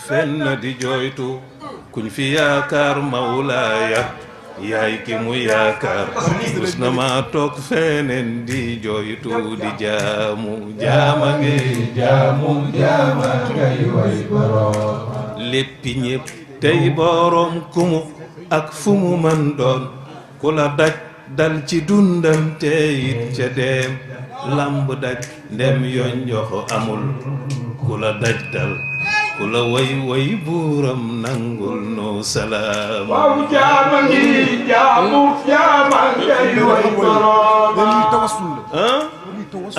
fenn di jooytu kuñ fi yaakaar mawlaaya yaay ki mu yaakaar rus na ma toog feneen di jooytu di jaamu jaama ngay way borom léppi ñépp tey borom kumu ak fu mu mën doon ku la daj dal ci dundam teyit ca dem lamb daj ndem yoon joxo amul ku la daj dal ku la way buuram nangul no salaam waaw jaama ngi jaamu jaama ngay way borom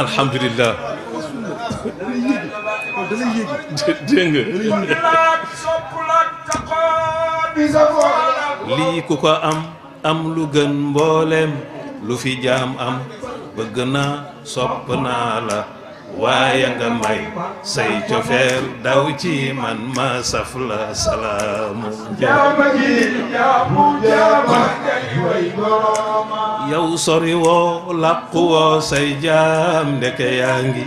alhamdulillah dégg nga lii ku ko am lu gën mboolem lu fi jaam am bëgg naa sopp naa la waaye nga may say cofeel daw ci man ma saf la salaamu jaama gi jaamu jaama ngay way borom yow sori woo làqu woo say jaam ndeke yaa ngi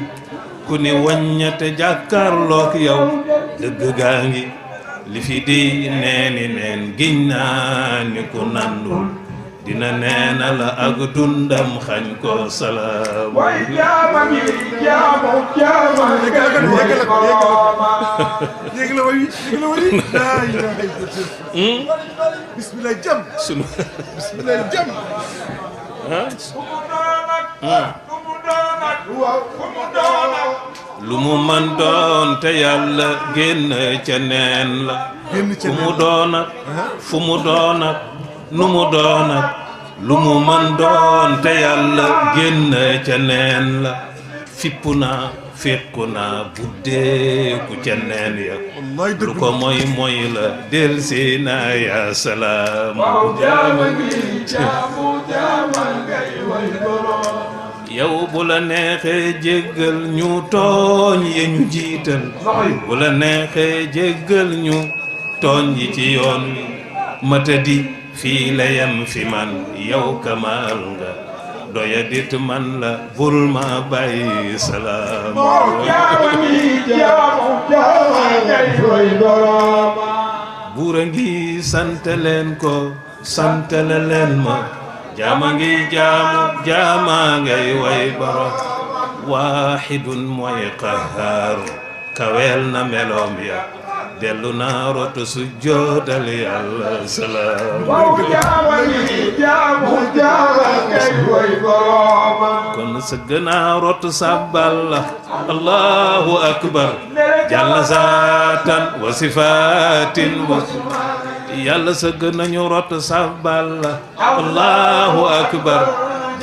ku ni waññate jàkkaarlook yow dëgg gaa ngi li fi di neeni neen giñ naa ni ku nandul dina neena la ak dundam xañ ko salaam way jaama gi jaamu jaama ngay way borom yéeg la way laa ilaaha illallah bismillah jam sunu bismillah jam lu mu man doon te yàlla génn ca neen la ku mu doon ak fu mu doon ak nu mu doon ak lu mu man doon te yàlla génn ca neen la fippu naa fekku naa buddeeku ca neen ya lu ko moy la delsi naa ya salaam jaama gi jaamu jaama ngay way borom yow bu la neexee jéggal ñu tooñ ye ñu jiital bu la neexee jéggal ñu tooñ yi ci yoon wi matadi fii la yem fi man yow kamaal nga doya dit man la bul ma bàyyi salaam jaama gi jaamu jaama ngay way borom buura ngi sant leen ko santale leen ma jaama ngi jaamu jaama ngay way borom waaxidun mooy qahaar kaweel na meloom ya dellu naa rotu sujjoodal yàlla salaam jaama ngi jaamu jaama ngay way borom kon sëgg naa rotu sabbal la allahu akbar jalla zaatan wa sifaatin wa yàlla sëgg nañu rot sabbal la allahu akbar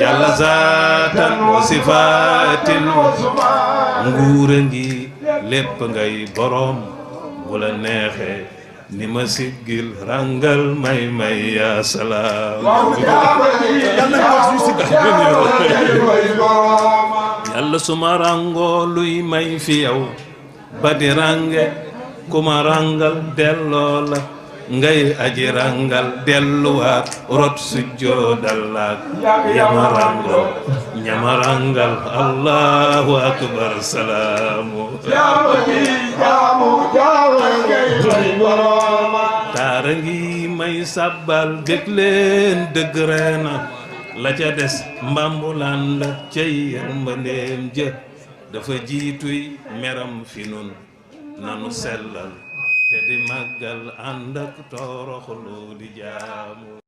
jalla zaatan wa sifaatin wa nguura ngi lépp ngay borom bu la neexee ni ma siggil rangal may ya salaam yàlla suma rangoo luy may fi yow ba di range kuma rangal delloo la ngay aji rangal delluwaat rot sujjoodal laak ñama rangal allahu akbar salaamu taara ngi may sabbal bég leen dëgg reena la ca des mbambulaan la cay yërmandeem jë dafa jiituy meram fi nun nanu sellal te di màggal ànd ak toroxlu di jaamu